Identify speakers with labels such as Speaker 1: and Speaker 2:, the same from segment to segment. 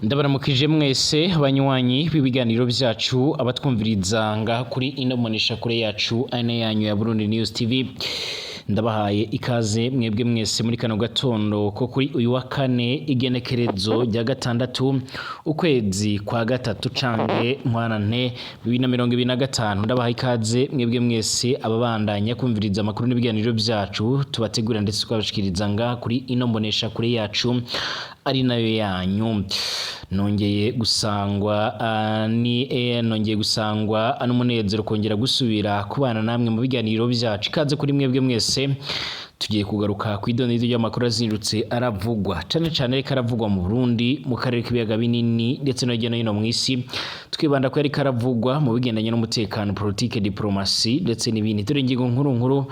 Speaker 1: Ndabaramukije mwese banywanyi b'ibiganiro byacu, abatwumviriza ngaha kuri ino mboneshakure yacu ane yanyu ya Burundi News TV. Ndabahaye ikaze mwebwe mwese muri kano gatondo ko kuri uyu wa kane, igenekerezo rya 6, ukwezi kwa gatatu canke ntwarante 2025. Ndabahaye ikaze mwebwe mwese ababandanya kumviriza amakuru n'ibiganiro byacu tubategurira ndetse twabashikiriza ngaha kuri ino mboneshakure yacu ari nayo yanyu. Nongeye gusangwa ni nongeye gusangwa n'umunezero kongera gusubira kubana namwe mu biganiro byacu. Ikaze kuri mwebwe mwese. Tugiye kugaruka ku idonido ry'amakuru azindutse aravugwa cane cane, ariko aravugwa mu Burundi, mu karere k'ibiyaga binini ndetse no hirya no hino mw'isi. Twibanda ko yariko aravugwa mu bigendanye n'umutekano, politike, diplomasi ndetse n'ibindi. Dore ingingo nkuru nkuru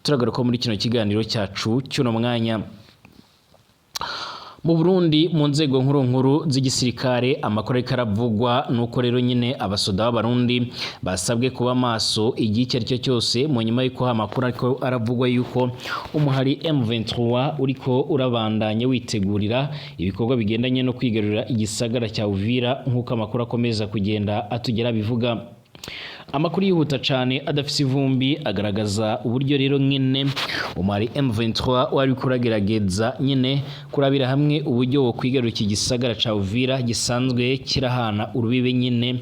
Speaker 1: turagaruka muri kino kiganiro cyacu cy'uno mwanya. Mu Burundi, mu nzego nkuru nkuru z'igisirikare, amakuru ariko aravugwa nuko rero nyine abasoda b'Abarundi basabwe kuba maso igihe icyo ari cyo cyose, mu nyuma y'uko amakuru ariko aravugwa yuko umuhari M23 uriko urabandanya witegurira ibikorwa bigendanye no kwigarurira igisagara cya Uvira, nk'uko amakuru akomeza kugenda atugera bivuga. Amakuru yihuta cyane adafise ivumbi agaragaza uburyo rero nyine umari M23 wari kuragerageza nyine kurabira hamwe uburyo wo kwigarurira iki gisagara ca Uvira gisanzwe kirahana urubibe nyine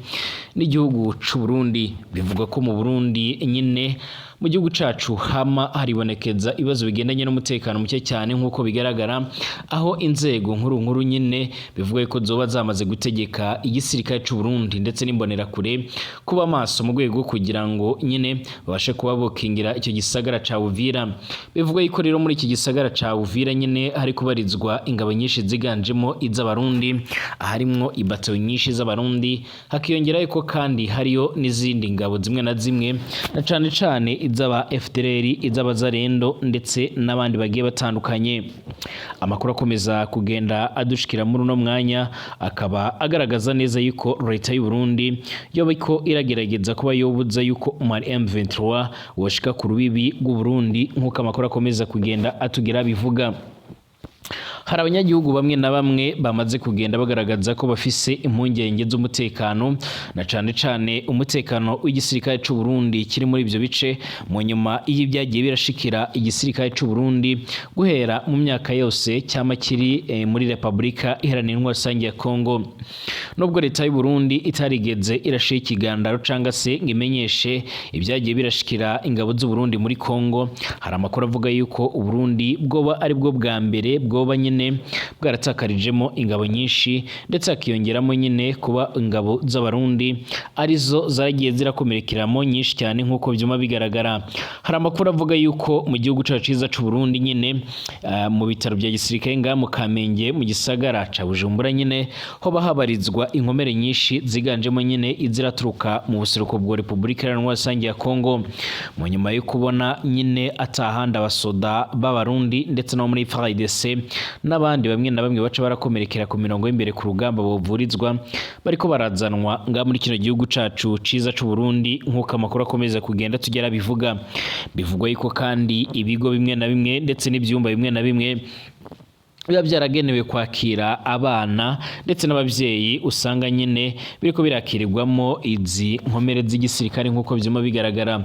Speaker 1: n'igihugu c'u Burundi. Bivugwa ko mu Burundi nyine, mu gihugu cacu, hama haribonekeza ibibazo bigendanye n'umutekano muke cyane, nk'uko bigaragara aho inzego nkuru nkuru nyine bivuga ko zoba zamaze gutegeka igisirikare c'u Burundi ndetse n'imbonerakure kuba maso mu rwego kugira ngo nyine babashe kuba bokingira icyo gisagara ca Uvira. Bivuga yuko rero muri iki gisagara ca Uvira nyine hari kubarizwa ingabo nyinshi ziganjemo iz'Abarundi, harimwo ibato nyinshi z'Abarundi, hakiyongeraho ko kandi hariyo n'izindi ngabo zimwe na zimwe, na cane cane iz'aba FDLR, iz'abazarendo ndetse n'abandi bagiye batandukanye. Amakuru akomeza kugenda adushikira muri uno mwanya akaba agaragaza neza yuko leta y'u Burundi yoba ko iragerageza kuba yobuza yuko umari M23 woshika ku rubibi rw'u Burundi, nk'uko amakuru akomeza kugenda atugera bivuga. Hari abanyagihugu bamwe na bamwe bamaze kugenda bagaragaza ko bafise impungenge z'umutekano, na cane cane umutekano w'igisirikare c'u Burundi kiri muri ivyo bice, mu nyuma y'ibyagiye birashikira igisirikare c'u Burundi guhera mu myaka yose cyama kiri muri Republika Iharanira Intwaro Rusange ya Kongo. Nubwo leta y'u Burundi itarigeze irashira ikigandaro canga se ngo imenyeshe ibyagiye birashikira ingabo z'u Burundi muri Kongo, hari amakuru avuga yuko u Burundi bwoba ari bwo bwa mbere bwoba nyine bwaratakarijemo ingabo nyinshi, ndetse hakiyongeramo nyine kuba ingabo z'Abarundi arizo zagiye zirakomerekeramo nyinshi cyane, nk'uko byuma bigaragara. Hari amakuru avuga yuko mu gihugu cyacu cyiza c'u Burundi nyine, mu bitaro bya gisirikare ngaha mu Kamenge, mu gisagara ca Bujumbura nyine, hoba habarizwa inkomere nyinshi ziganjemo nyine iziraturuka mu buseruko bwa Republika Iharanira Rusange ya Kongo, mu nyuma yo kubona nyine atahandi abasoda b'Abarundi ndetse no muri FARDC n'abandi bamwe na bamwe baca barakomerekera ku mirongo y'imbere ku rugamba buvurizwa, bariko barazanwa nga muri kino gihugu cacu ciza c'u Burundi, nk'uko amakuru akomeza kugenda tugera bivuga. Bivugwa yuko kandi ibigo bimwe na bimwe ndetse n'ibyumba bimwe na bimwe biba byaragenewe kwakira abana ndetse n'ababyeyi usanga nyine biriko birakirirwamo izi nkomere z'igisirikare, nk'uko byuma bigaragara.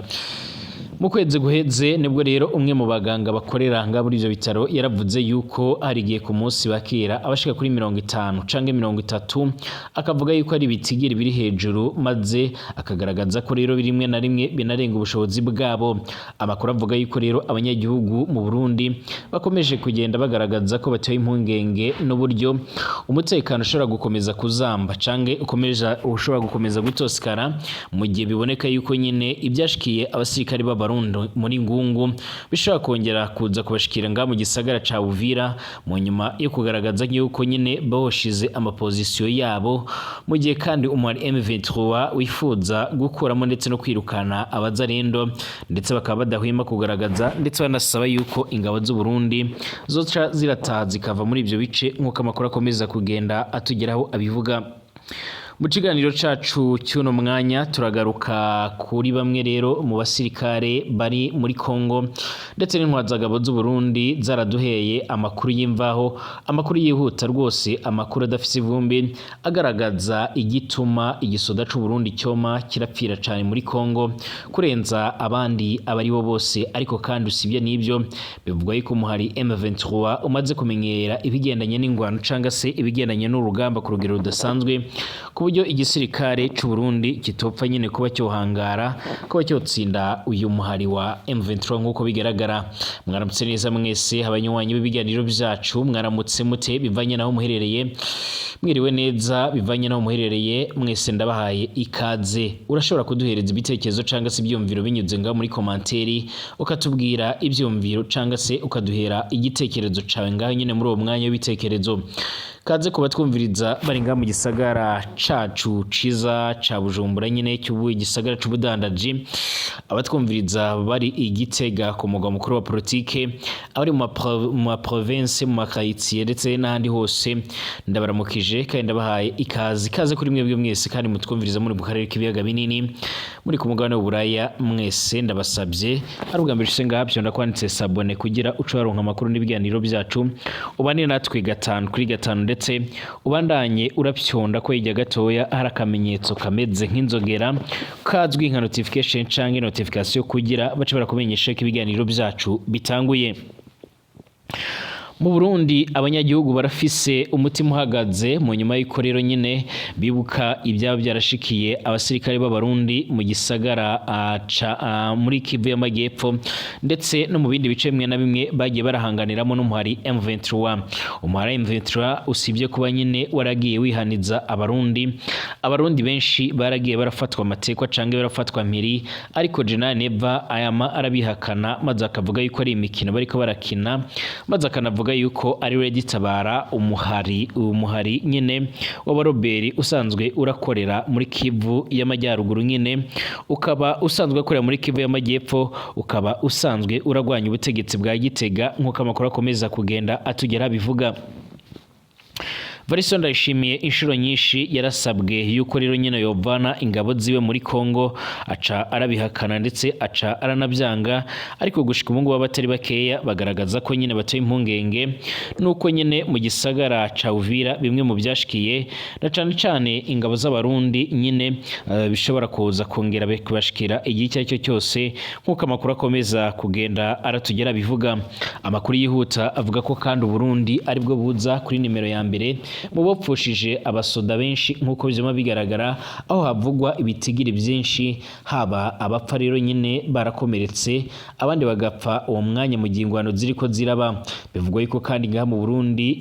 Speaker 1: Mu kwezi guheze nibwo rero umwe mu baganga bakorera nga muri ivyo bitaro yaravuze yuko hari igihe ku munsi bakira abashika kuri 50 canke 30, akavuga yuko ari ibitigiri biri hejuru, maze akagaragaza ko rero rimwe na rimwe binarenga ubushobozi bwabo. Amakuru avuga yuko rero abanyagihugu mu Burundi bakomeje kugenda bagaragaza ko batewe impungenge n'uburyo umutekano ushobora gukomeza kuzamba canke ukomeje ushobora gukomeza gutosekara, mu gihe biboneka yuko nyine ibyashikiye abasirikari b'Abarundi muri Ngungu bishobora kongera kuza kubashikira nga mu gisagara ca Uvira, mu nyuma yo kugaragaza yuko nyine bawushize amapozisiyo yabo, mu gihe kandi umwari M23 wifuza gukuramo ndetse no kwirukana abazarendo, ndetse bakaba badahwema kugaragaza ndetse banasaba yuko ingabo z'u Burundi zoca zirataha zikava muri ivyo bice, nk'uko amakuru akomeza kugenda atugeraho abivuga. Mu kiganiro cacu cy'uno mwanya turagaruka kuri bamwe rero mu basirikare bari muri Kongo ndetse n'intwazagabo z'u Burundi zaraduheye amakuru y'imvaho, amakuru yihuta rwose, amakuru adafise ivumbi agaragaza igituma igisoda c'u Burundi cyoma kirapfira cane muri Kongo kurenza abandi abari bo bose. Ariko kandi usibye n'ibyo, bivugwa yuko umuhari M23 umaze kumenyera ibigendanye n'ingwano canga se ibigendanye n'urugamba ku rugero rudasanzwe, ku buryo igisirikare c'u Burundi kitopfa nyine kuba cyohangara kuba cyotsinda uyu muhari wa M23 nk'uko bigaragara. Mwaramutse neza mwese abanywanyi b'ibiganiro byacu, mwaramutse mute bivanye naho muherereye, mwiriwe neza bivanye naho muherereye, mwese ndabahaye ikaze. Urashobora kuduhereza ibitekerezo canga se ibyumviro binyuze ngaho muri commentaire, ukatubwira ibyumviro canga se ukaduhera igitekerezo cawe ngaho nyine muri uwo mwanya w'ibitekerezo. Kaze kuba twumviriza bari ngaha mu gisagara cacu ciza ca Bujumbura nyine cy'ubu igisagara c'ubudandaji, abatwumviriza bari i Gitega ku mugwa mukuru wa politike, abari mu ma province, mu makaritsiye ndetse n'ahandi hose, ndabaramukije kandi ndabahaye ikaze. Ikaze kuri mwebwe mwese kandi mutwumviriza muri mu karere k'ibiyaga binini, muri ku mugabane w'Uburaya, mwese ndabasabye, ari ubwa mbere ushitse ngaha vyonda kwanditse s'abonner kugira uce waronka amakuru n'ibiganiro byacu, ubane natwe gatanu kuri gatanu, ndetse ubandanye urapyonda ko hirya gatoya hari akamenyetso kameze nk'inzogera kazwi nka notification canke notification kugira bace barakumenyesha ko ibiganiro byacu bitanguye. Mu Burundi abanyagihugu barafise umutima uhagaze mu nyuma y'uko rero nyine bibuka ibyaba byarashikiye abasirikare b'Abarundi mu gisagara ca muri Kivu y'Amajyepfo ndetse no mu bindi bice bimwe na bimwe bagiye barahanganiramo n'umuhari M23. Umuhari M23 usibye kuba nyine waragiye wihaniza Abarundi, Abarundi benshi baragiye barafatwa amatekwa canke barafatwa mpiri, ariko General Neva ayama arabihakana maze akavuga yuko ari imikino bariko barakina, maze akanavuga yuko ari RED Tabara, umuhari nyine w'abaroberi usanzwe urakorera muri Kivu y'Amajyaruguru nyine, ukaba usanzwe ukorera muri Kivu y'Amajyepfo, ukaba usanzwe uragwanya ubutegetsi bwa Gitega nk'uko amakuru akomeza kugenda atugera bivuga. Varison Ndayishimiye inshuro nyinshi yarasabwe yuko rero nyine yovana ingabo ziwe muri Kongo, aca arabihakana ndetse aca aranabyanga, ariko gushika ubu ngubu abatari bakeya bagaragaza ko nyine bateye impungenge nuko nyine mu gisagara ca Uvira bimwe mu byashikiye na cane cane ingabo z'Abarundi nyine bishobora kuza kongera kubashikira igihe icyo ari cyo cyose nk'uko amakuru akomeza kugenda aratugera bivuga. Amakuru yihuta avuga ko kandi Uburundi aribwo buza kuri nimero ya mbere mu bopfushije abasoda benshi nk'uko bizima bigaragara, aho havugwa ibitigiri byinshi, haba abapfa rero nyine barakomeretse, abandi bagapfa uwo mwanya mu gihe ingwano ziriko ziraba. Bivugwa yuko kandi ngaha mu Burundi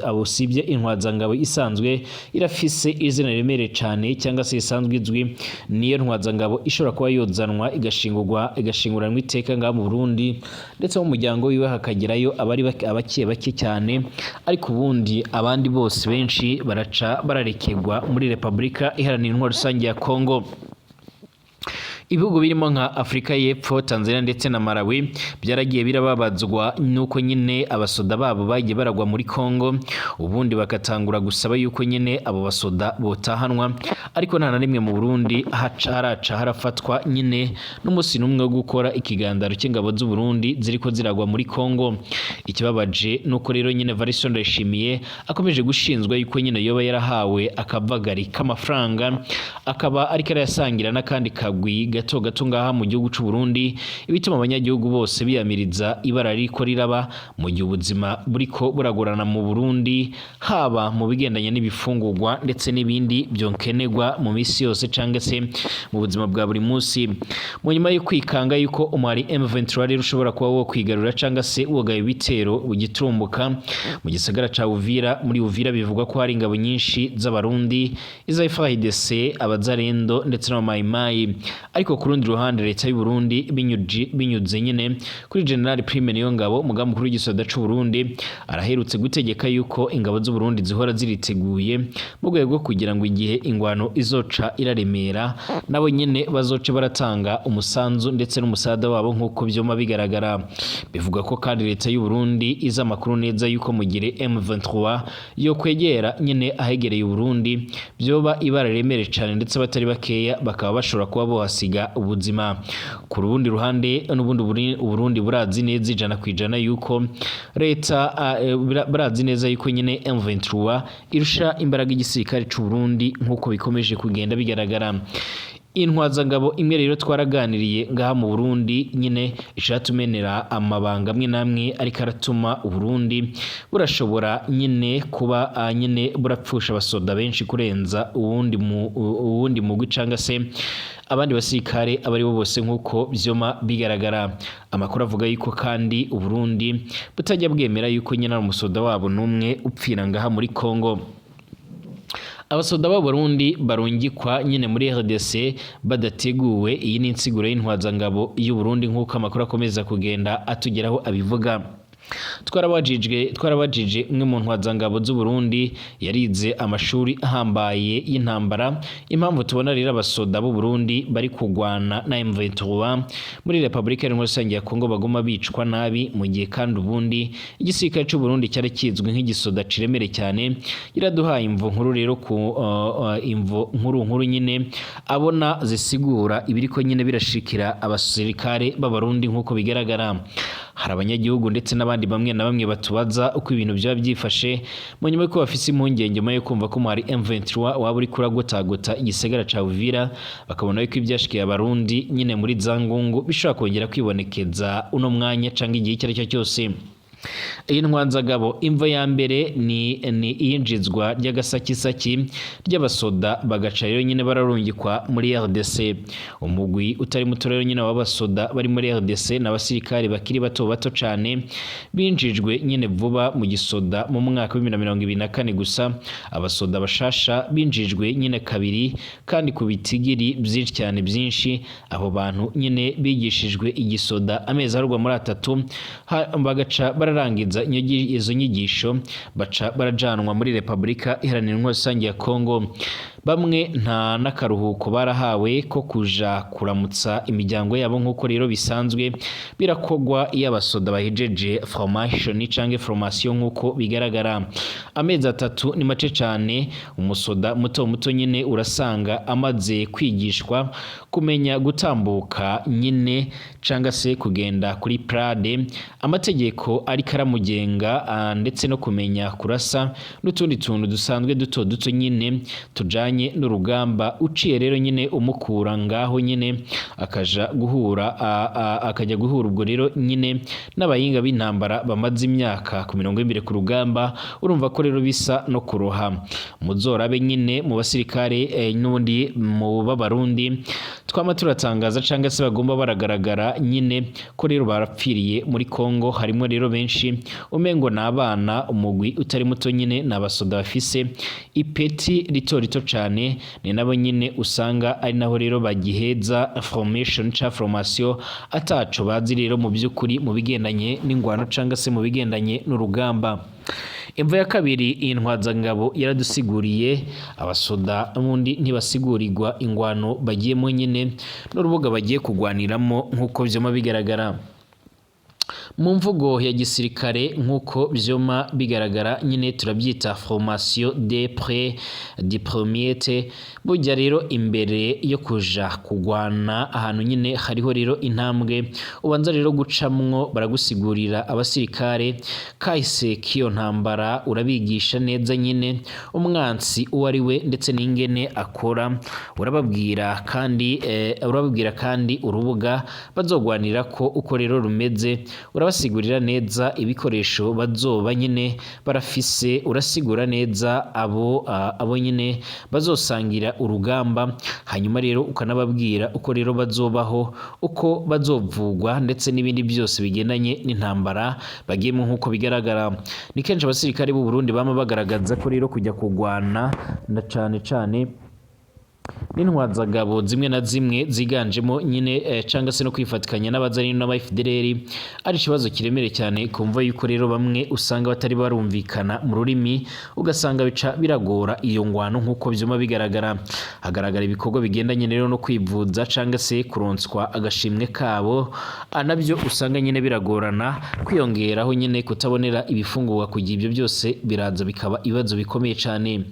Speaker 1: abo usibye intwazangabo isanzwe irafise izina riremereye cane cyangwa se isanzwe izwi, niyo ntwazangabo ishobora kuba yozanwa igashingurwa igashinguranwa iteka ngaha mu Burundi, ndetse mu muryango wiwe hakagerayo abari abake bake cyane, ariko ubundi abandi bose benshi baraca bararekegwa muri Repubulika Iharanira Intwaro Rusange ya Kongo. Ibihugu birimo nka Afurika y'Epfo, Tanzania ndetse na Malawi byaragiye birababazwa nuko nyine abasoda babo bagiye baragwa muri Kongo, ubundi bagatangura gusaba yuko nyine abo basoda botahanwa, ariko nta na rimwe mu Burundi haca haraca harafatwa nyine n'umunsi n'umwe wo gukora ikigandaro cy'ingabo z'u Burundi ziriko ziragwa muri Kongo. Ikibabaje nuko rero nyine Varison Ndayishimiye akomeje gushinzwa yuko nyine yoba yarahawe akavagari k'amafaranga, akaba ariko arayasangira n'akandi kagwi gato gato ngaha mu gihugu c'u Burundi, ibituma abanyagihugu bose biyamiriza ibara ririko riraba mu gihe ubuzima buriko buragorana mu Burundi, haba mu bigendanye n'ibifungurwa ndetse n'ibindi byonkenerwa mu misi yose canke se mu buzima bwa buri munsi. Mu nyuma yo kwikanga yuko umuhari M23 rero ushobora kuba wo kwigarura canke se wogaba ibitero ugiturumbuka mu gisagara ca Uvira, muri Uvira bivugwa ko hari ingabo nyinshi z'Abarundi, iza FARDC, abazarendo ndetse n'abamayimayi, ariko Ariko ku rundi ruhande, leta y'u Burundi binyuze nyine kuri General Prime Niyongabo, umugaba mukuru w'igisoda c'u Burundi, araherutse gutegeka yuko ingabo z'u Burundi zihora ziriteguye mu rwego rwo kugira ngo igihe ingwano izoca iraremera, nabo nyene bazoce baratanga umusanzu ndetse n'umusada wabo, nk'uko vyoma bigaragara. Bivuga ko kandi leta y'u Burundi izi amakuru neza yuko mu gihe M23 yo kwegera nyene ahegereye u Burundi, vyoba ibara riremere cane, ndetse batari bakeya bakaba bashobora kuba bohasiga ubuzima. Ku rundi ruhande n'ubundi, Uburundi burazi neza 100% yuko leta barazi neza yuko nyene M23 irusha imbaraga igisirikare c'u Burundi, nk'uko bikomeje kugenda bigaragara. Intwazangabo imwe rero twaraganiriye ngaha mu Burundi nyine ishatumenera amabanga amwe n'amwe ariko aratuma Uburundi burashobora nyine kuba nyine burapfusha abasoda benshi kurenza uwundi mugwi canga se abandi basirikare abari bo bose, nk'uko vyoma bigaragara. Amakuru avuga yuko kandi Uburundi butajya bwemera yuko nyine ari umusoda wabo n'umwe upfira ngaha muri Congo. Abasoda b'Abarundi barungikwa nyine muri RDC badateguwe, iyi ni insiguro y'intwazangabo y'u Burundi, nk'uko amakuru akomeza kugenda atugeraho abivuga. Twarabajije umwe mu ntwazangabo z'u Burundi yarize amashuri ahambaye y'intambara impamvu tubona rero abasoda b'u Burundi bari kugwana na M23 muri Republika Iharanira Rusange ya Kongo baguma bicwa nabi, mu gihe kandi ubundi igisirikare c'u Burundi cyari kizwi nk'igisoda ciremere cyane. Iraduhaye imvo nkuru rero ku imvo nkuru nkuru nyine abona zisigura ibiriko nyine birashikira abasirikare b'Abarundi. Nk'uko bigaragara, hari abanyagihugu ndetse n'abandi bamwe na bamwe batubaza uko ibintu byaba byifashe mu nyuma yuko bafise impungenge nyuma yo kumva ko umuhari M23 waba uri kuragotagota igisagara ca Uvira, bakabona yuko ibyashikiye Abarundi nyine muri za Ngungu bishobora kongera kwibonekeza uno mwanya canke igihe icyo ari cyo cyose. Iyi ntwanzagabo, imvo ya mbere ni iyinjizwa ry'agasakisaki ry'abasoda, bagaca rero nyine bararungikwa muri RDC. Umugwi utari muto rero nyine w'abasoda bari muri RDC n'abasirikare bakiri bato bato cane binjijwe nyine vuba mu gisoda mu mwaka wa 2024 gusa. Abasoda bashasha binjijwe nyine kabiri kandi ku bitigiri byinshi cyane byinshi. Abo bantu nyine bigishijwe igisoda amezi aharugwa muri 3, bagaca bararangiza izo nyigisho, baca barajanwa muri Republika Iharanira Intwaro Rusange ya Kongo. Bamwe nta n'akaruhuko barahawe ko kuja kuramutsa imiryango yabo, nk'uko rero bisanzwe birakogwa iyo abasoda bahejeje formation canke formation. Nk'uko bigaragara, amezi 3 ni make cane. Umusoda muto muto nyine urasanga amaze kwigishwa kumenya gutambuka nyine canga se kugenda kuri parade, amategeko ariko aramugenga, ndetse no kumenya kurasa n'utundi tuntu dusanzwe duto duto nyine tujanye n'urugamba. Uciye rero nyine umukura ngaho nyine akaja guhura akajya guhura ubwo rero nyine n'abahinga b'intambara bamaze imyaka ku mirongo y'imbere ku rugamba, urumva ko rero bisa no kuroha. Muzorabe nyine mu basirikare n'ubundi mu b'Abarundi twama turatangaza cyangwa se bagomba baragaragara nyine ko rero barapfiriye muri Kongo, harimo rero benshi umengo ni abana. Umugwi utari muto nyine ni abasoda bafise ipeti rito rito cane, ni nabo nyine usanga ari naho rero bagiheza formation ca formation, ataco bazi rero mu by'ukuri mu bigendanye n'ingwano canga se mu bigendanye n'urugamba. Imvo ya kabiri iyi ntwazangabo yaradusiguriye: abasoda n'ubundi ntibasigurirwa ingwano bagiyemo nyine n'urubuga bagiye kugwaniramo, nk'uko vyoma bigaragara. Mu mvugo ya gisirikare, nk'uko vyoma bigaragara nyine, turabyita formation de pré diplomate. Burya rero imbere yo kuja kugwana ahantu nyine hariho rero intambwe ubanza rero gucamwo. Baragusigurira abasirikare kahise k'iyo ntambara, urabigisha neza nyine umwansi uwo ari we ndetse n'ingene akora. Urababwira kandi urubuga bazogwanira ko uko rero rumeze, urabasigurira neza ibikoresho bazoba nyine barafise, urasigura neza abo nyine bazosangira urugamba, hanyuma rero ukanababwira uko rero bazobaho, uko bazovugwa, ndetse n'ibindi byose bigendanye n'intambara bagiyemo. Nk'uko bigaragara, ni kenshi abasirikare b'u Burundi bama bagaragaza ko rero kujya kugwana na cane cane N'intwazagabo zimwe na zimwe ziganjemo nyine cangwa se no kwifatikanya n'abazari n'aba FDLR ari ikibazo kiremereye cyane, kumva yuko rero bamwe usanga batari barumvikana mu rurimi, ugasanga bica biragora iyo ngwano. Nk'uko vyuma bigaragara, hagaragara ibikorwa bigendanye rero no kwivuza cangwa se kuronswa agashimwe kabo, nabyo usanga nyine biragorana, kwiyongeraho nyine kutabonera ibifungurwa kugira ibyo byose biraza bikaba ibibazo bikomeye cyane.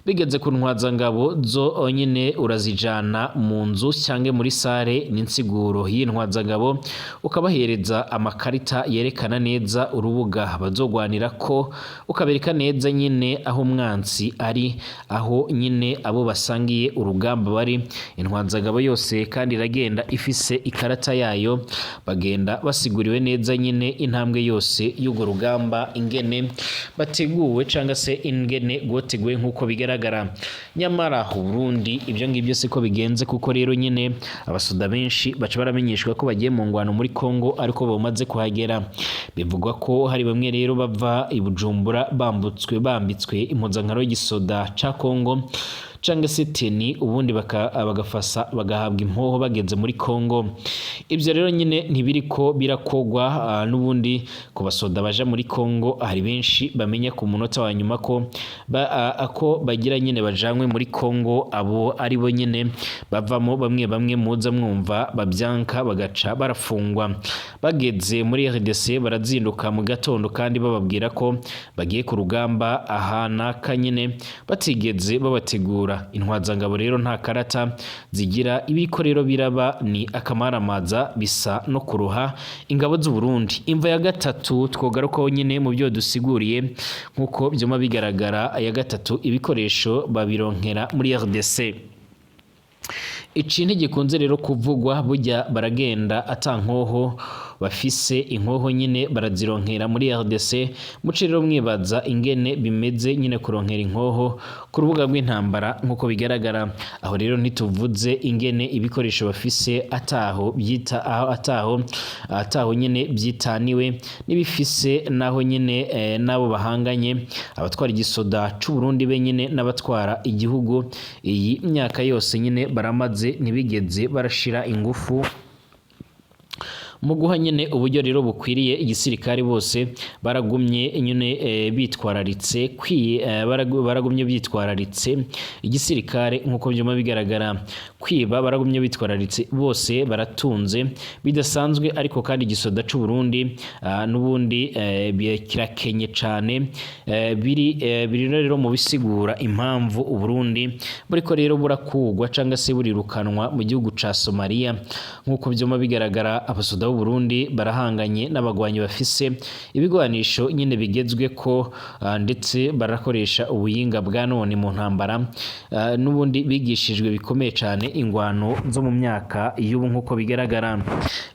Speaker 1: Bigeze ku ntwazangabo zo nyine, urazijana mu nzu cyangwa muri sare n'insiguro y'intwazangabo, ukabahereza amakarita yerekana neza urubuga bazogwanira ko, ukabereka neza nyine aho umwansi ari, aho nyine abo basangiye urugamba bari. Intwazangabo yose kandi iragenda ifise ikarata yayo, bagenda basiguriwe neza nyine intambwe yose y'urwo rugamba, ingene bateguwe cyangwa se ingene rwoteguwe nk'uko bigaragara. Nyamara Burundi ibyo ngibyo siko bigenze, kuko rero nyine abasoda benshi baca baramenyeshwa ko bagiye mu ngwano muri Kongo, ariko bamaze kuhagera bivugwa ko hari bamwe rero bava i Bujumbura bambutswe, bambitswe impuzankano y'igisoda ca Kongo cangwa se tenue, ubundi bagafasa bagahabwa impoho bageze muri Kongo. Ibyo rero nyine ntibiriko birakogwa. N'ubundi ku basoda baja muri Kongo, hari benshi bamenya ku munota wa nyuma ko bagira nyine bajanwe muri Kongo. Abo ari bo nyine bavamo bamwe bamwe muza mwumva babyanka, bagaca barafungwa. Bageze muri RDC barazinduka mu gatondo kandi bababwira ko bagiye ku rugamba aha naka nyine batigeze babategura. Intwazangabo rero nta karata zigira. Ibiko rero biraba ni akamaramaza, bisa no kuruha ingabo z'u Burundi. Imva ya gatatu twogarukaho nyine mu byo dusiguriye, nk'uko byuma bigaragara, aya gatatu, ibikoresho babironkera muri RDC. Ici ntigikunze rero kuvugwa. Burya baragenda ata nkoho bafise, inkoho nyine barazironkera muri RDC. Muce rero mwibaza ingene bimeze nyine kuronkera inkoho ku rubuga rw'intambara nk'uko bigaragara. Aho rero ntituvuze ingene ibikoresho bafise ataho byita aho ataho nyine byitaniwe n'ibifise naho nyine n'abo bahanganye, abatwara igisoda c'u Burundi benyine n'abatwara igihugu. Iyi myaka yose nyine baramaze, ntibigeze barashira ingufu mu guha nyine uburyo rero bukwiriye igisirikare. Bose baragumye nyine bitwararitse baragumye bitwararitse igisirikare nk'uko byuma bigaragara. Kwiba baragumye bitwararitse, bose baratunze bidasanzwe, ariko kandi igisoda c'u Burundi n'ubundi kirakenye cane. Biri rero mu bisigura impamvu u Burundi buriko rero burakugwa canga se burirukanwa mu gihugu ca Somalia. Nk'uko byuma bigaragara, abasoda b'u Burundi barahanganye n'abagwanyi bafise ibigwanisho nyine bigezwe ko, ndetse barakoresha ubuhinga bwa none mu ntambara. N'ubundi bigishijwe bikomeye cane ingwano zo mu myaka y'ubu. Nk'uko bigaragara,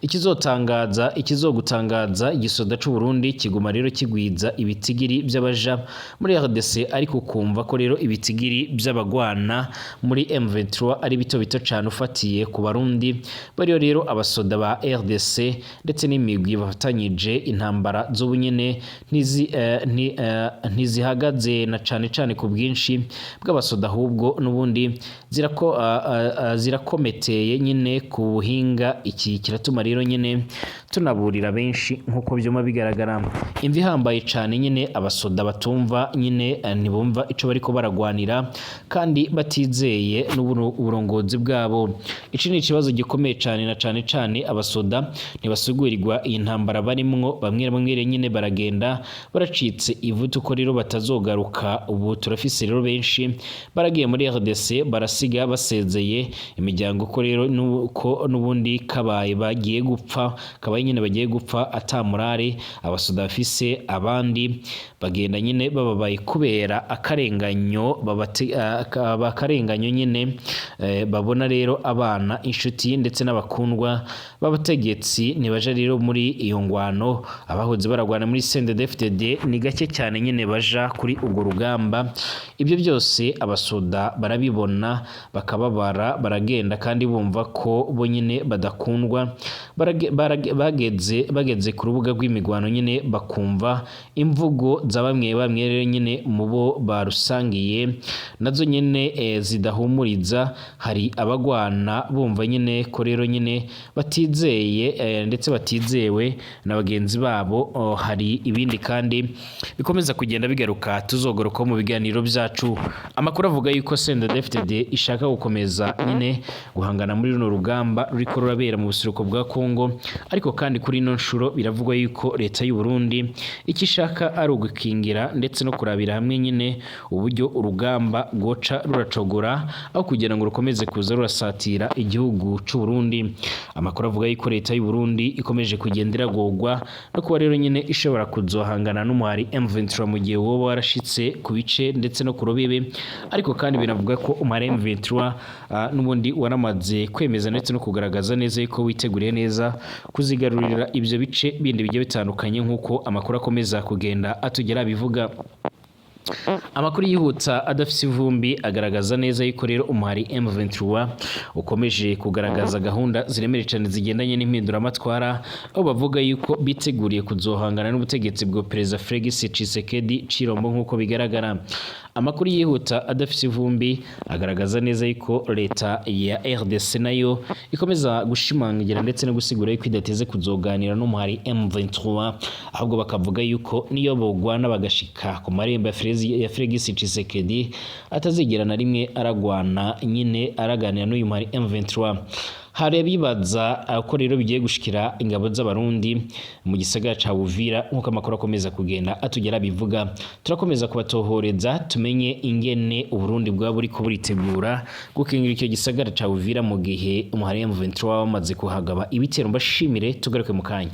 Speaker 1: ikizotangaza, ikizogutangaza, igisoda c'u Burundi kiguma rero kigwiza ibitigiri by'abaja muri RDC, ariko ukumva ko rero ibitigiri by'abagwana muri M23 ari bito bito cane ufatiye ku Barundi bariyo. Rero abasoda ba RDC ndetse n'imigwi bafatanyije intambara z'ubunyene ntizihagaze na cane cane ku bwinshi bw'abasoda, ahubwo n'ubundi zirakometeye nyine ku buhinga. Iki kiratuma rero nyine tunaburira benshi. Nk'uko byuma bigaragara, imvi ihambaye cane nyine, abasoda batumva nyine, ntibumva ico bariko baragwanira kandi batizeye n'uburongozi bwabo. Ici ni ikibazo gikomeye cane, na cane cane abasoda ntibasugurirwa iyi ntambara barimwo. Bamwe bamwe rero nyine baragenda baracitse ivutu ko rero batazogaruka. Ubu turafise rero benshi baragiye muri RDC, barasiga basezeye imiryango ko rero nuko n'ubundi kabaye bagiye gupfa, kabaye nyine bagiye gupfa ata morale abasoda bafise. Abandi bagenda nyine bababaye kubera akarenganyo bakarenganyo nyine babona rero abana, inshuti ndetse n'abakundwa b'abategetsi. butegetsi ntibaja rero muri iyo ngwano. Abahoze baragwana muri CNDD-FDD ni gake cyane nyine baja kuri urwo rugamba. Ibyo byose abasoda barabibona, bakababara, baragenda kandi bumva ko bo nyine badakundwa. Bageze ku rubuga rw'imigwano nyine bakumva imvugo za bamwe bamwe rero nyine mu bo barusangiye, nazo nyine zidahumuriza. Hari abagwana bumva nyine ko rero nyine batizeye ndetse batizewe na bagenzi babo. Hari ibindi kandi bikomeza kugenda bigaruka, tuzogoroka mu biganiro byacu. Amakuru avuga yuko CNDD-FDD ishaka gukomeza nyine guhangana muri runo rugamba ruriko rurabera mu buseruko bwa Kongo, ariko kandi kuri ino nshuro biravugwa yuko leta y'u Burundi icyo ishaka ari ugukingira ndetse no kurabira hamwe nyine uburyo urugamba rwoca ruracogora aho kugira ngo rukomeze kuza rurasatira igihugu c'u Burundi. Amakuru avuga yuko leta y'u Burundi ikomeje kugenda iragorwa no kuba rero nyine ishobora kuzohangana n'umuhari M23 mu gihe woba warashitse ku bice ndetse no ku rubibe. Ariko kandi binavuga ko umuhari M23 n'ubundi waramaze kwemeza ndetse no kugaragaza neza yuko witeguriye neza kuzigarurira ibyo bice bindi bigiye bitandukanye, nk'uko amakuru akomeza kugenda atugera bivuga. Amakuru yihuta adafise ivumbi agaragaza neza yuko rero umuhari M23 ukomeje kugaragaza gahunda ziremereye cyane zigendanye n'impinduramatwara, aho bavuga yuko biteguriye kuzohangana n'ubutegetsi bwa Perezida Felix Tshisekedi Tshilombo. Nk'uko bigaragara, amakuru yihuta adafise ivumbi agaragaza neza yuko leta ya RDC nayo ikomeza gushimangira ndetse no gusigura yuko idateze kuzoganira n'umuhari M23, ahubwo bakavuga yuko niyo bogwana bagashika ku marembo ya Felix Tshisekedi, atazigera na rimwe aragwana nyine araganira n'uyu muhari M23. Hari abibaza ko rero bigiye gushikira ingabo z'Abarundi mu gisagara ca Uvira, nk'uko amakuru akomeza kugenda atugera bivuga. Turakomeza kubatohoreza tumenye ingene Uburundi bwaba buriko buritegura gukingira icyo gisagara ca Uvira mu gihe umuhari M23 wamaze kuhagaba ibitero. Mbashimire, tugaruke mu kanya.